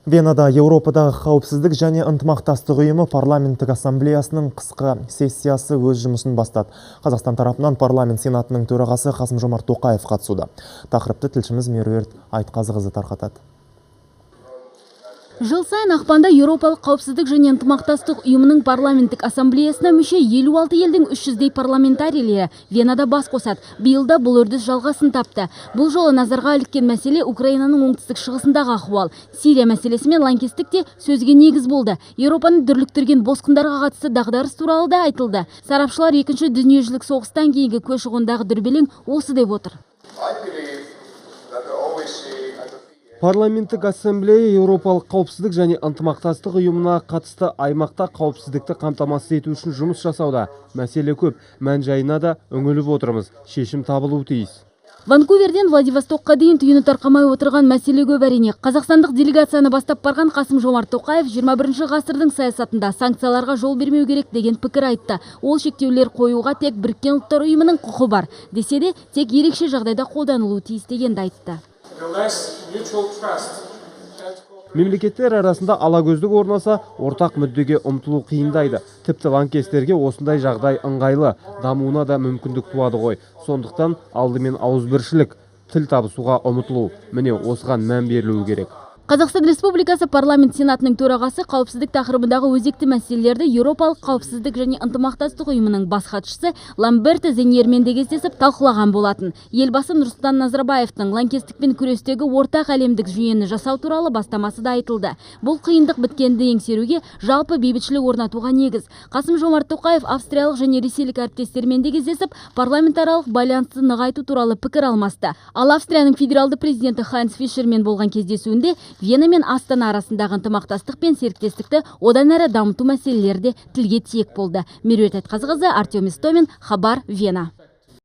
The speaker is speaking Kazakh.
Венада Еуропадағы қауіпсіздік және ынтымақтастық ұйымы парламенттік ассамблеясының қысқы сессиясы өз жұмысын бастады. Қазақстан тарапынан парламент сенатының төрағасы Қасым-Жомарт Тоқаев қатысуда. Тақырыпты тілшіміз Меруерт Айтқазықызы тарқатады. Жыл сайын ақпанда Еуропалық қауіпсіздік және ынтымақтастық ұйымының парламенттік ассамблеясына мүше 56 елдің 300-дей парламентарийлері Венада бас қосады. Биыл да бұл үрдіс жалғасын тапты. Бұл жолы назарға іліккен мәселе Украинаның оңтүстік шығысындағы ахуал. Сирия мәселесі мен лаңкестік те сөзге негіз болды. Еуропаны дүрліктірген босқындарға қатысты дағдарыс туралы да айтылды. Сарапшылар екінші дүниежүзілік соғыстан кейінгі көші-қондағы дүрбелең осы деп отыр. Парламенттік ассамблея Еуропалық қауіпсіздік және ынтымақтастық ұйымына қатысты аймақта қауіпсіздікті қамтамасыз ету үшін жұмыс жасауда. Мәселе көп, мән-жайына да үңіліп отырмыз. Шешім табылуы тиіс. Ванкуверден Владивостокқа дейін түйіні тарқамай отырған мәселе көп әрине. Қазақстандық делегацияны бастап барған Қасым-Жомарт Тоқаев 21 ғасырдың саясатында санкцияларға жол бермеу керек деген пікір айтты. Ол шектеулер қоюға тек Біріккен Ұлттар Ұйымының құқы бар. Десе де, тек ерекше жағдайда қолданылуы тиіс дегенді айтты. Мемлекеттер арасында алакөздік орнаса, ортақ мүддеге ұмтылу қиындайды. Тіпті лаңкестерге осындай жағдай ыңғайлы, дамуына да мүмкіндік туады ғой. Сондықтан алдымен ауызбіршілік, тіл табысуға ұмтылу. Міне осыған мән берілуі керек. Қазақстан Республикасы парламент сенатының төрағасы қауіпсіздік тақырыбындағы өзекті мәселелерді Еуропалық қауіпсіздік және ынтымақтастық ұйымының бас хатшысы Ламберто Зеньермен де кездесіп талқылаған болатын. Елбасы Нұрсұлтан Назарбаевтың лаңкестікпен күрестегі ортақ әлемдік жүйені жасау туралы бастамасы да айтылды. Бұл қиындық біткенді еңсеруге, жалпы бейбітшілік орнатуға негіз. Қасым-Жомарт Тоқаев австриялық және ресейлік әріптестерімен де кездесіп, парламентаралық байланысты нығайту туралы пікір алмасты. Ал Австрияның федералды президенті Хайнц Фишермен болған кездесуінде Вена мен Астана арасындағы ынтымақтастық пен серіктестікті одан әрі дамыту мәселелері де тілге тиек болды. Меруерт Айтқазықызы, Артем Истомин, Хабар, Вена.